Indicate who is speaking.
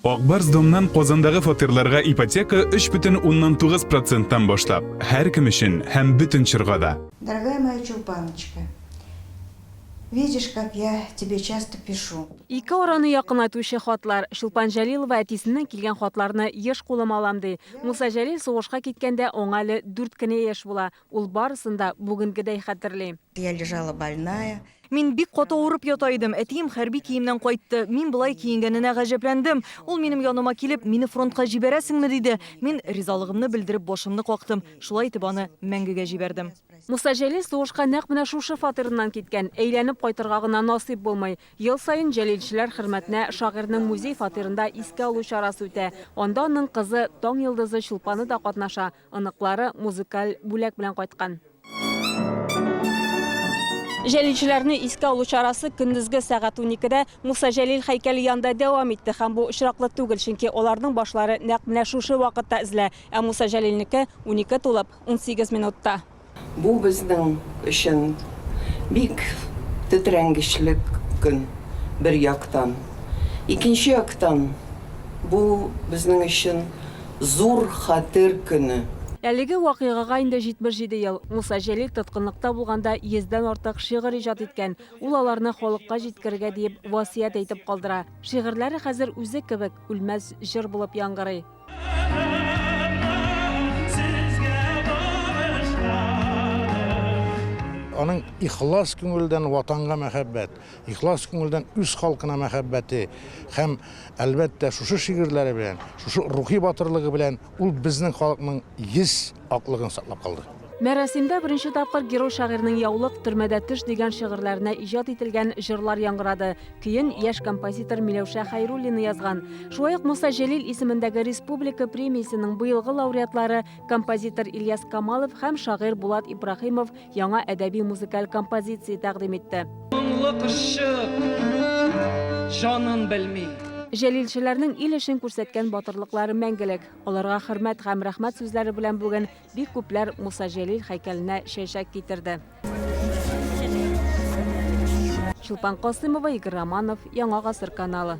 Speaker 1: Ак Барс Домнан Казандагы фатирларга ипотека 3,9 проценттан башлап, һәркем өчен һәм бөтен чорга да.
Speaker 2: Дорогая моя Чулпаночка, видишь, как я тебе часто пишу.
Speaker 3: Ике араны якынайтучы хатлар. Чулпан Җәлилова әтисеннән килгән хатларны еш кулыма алам, ди. Муса Җәлил сугышка киткәндә аңа әле дүрт кенә яшь була. Ул барысын да бүгенгедәй хәтерли.
Speaker 2: Я лежала больная.
Speaker 4: Мин бик каты авырып ята идем. Әтием хәрби киемнән кайтты. Мин болай киенгәненә гаҗәпләндем. Ул минем яныма килеп, мине фронтка җибәрәсеңме, диде. Мин ризалыгымны белдереп башымны кактым. Шулай итеп аны мәңгегә җибәрдем.
Speaker 3: Муса Җәлил сугышка нәкъ менә шушы фатирыннан киткән. Әйләнеп кайтырга гына насыйп булмый. Ел саен җәлилчеләр хөрмәтенә шагыйрьнең музей-фатирында искә алу чарасы үтә. Анда аның кызы, Таң йолдызы Чулпаны да катнаша. Оныклары музыкаль бүләк белән кайткан. Җәлилчеләрне искә алу чарасы көндезге сәгать уникедә Муса Җәлил һәйкәле янында дәвам итте һәм бу очраклы түгел, чөнки аларның башлары нәкъ менә шушы вакытта өзелә, ә Муса Җәлилнеке 12 тулып 18 минутта.
Speaker 5: Бу безнең өчен бик тетрәнгечле көн, бер яктан. Икенче яктан, бу безнең өчен Зур хәтер көне.
Speaker 3: Әлеге вакыйгага инде 77 ел. Муса Җәлил тоткынлыкта булганда йөздән артык шигырь иҗат иткән. Ул аларны халыкка җиткерергә диеп васыять әйтеп калдыра. Шигырьләре хәзер үзе кебек үлмәс җыр булып яңгырый.
Speaker 6: Аның ихлас күңелдән Ватанга мәхәббәт, Ихлас күңелдән үз халкына мәхәббәте һәм, әлбәттә, шушы шигырьләре белән, шушы рухи батырлыгы белән ул безнең халыкның йөз аклыгын саклап калды.
Speaker 3: Мәрасимдә беренче тапкыр герой-шагыйрьнең Яулык, Төрмәдә төш дигән шигырьләренә иҗат ителгән җырлар яңгырады. Көен яшь композитор Миләүшә Хәйруллина язган. Шулай ук Муса Җәлил исемендәге республика премиясенең быелгы лауреатлары композитор Ильяс Камалов һәм шагыйрь Булат Ибраһимов яңа әдәби-музыкаль композиция тәкъдим итте.
Speaker 7: Моңлы кошчык җанын белми.
Speaker 3: Җәлилчеләрнең ил өчен күрсәткән батырлыклары мәңгелек. Аларга хөрмәт һәм рәхмәт сүзләре белән бүген бик күпләр Муса Җәлил һәйкәленә чәчәк китерде. Чулпан Касыймова, Игорь Романов, Яңа Гасыр каналы.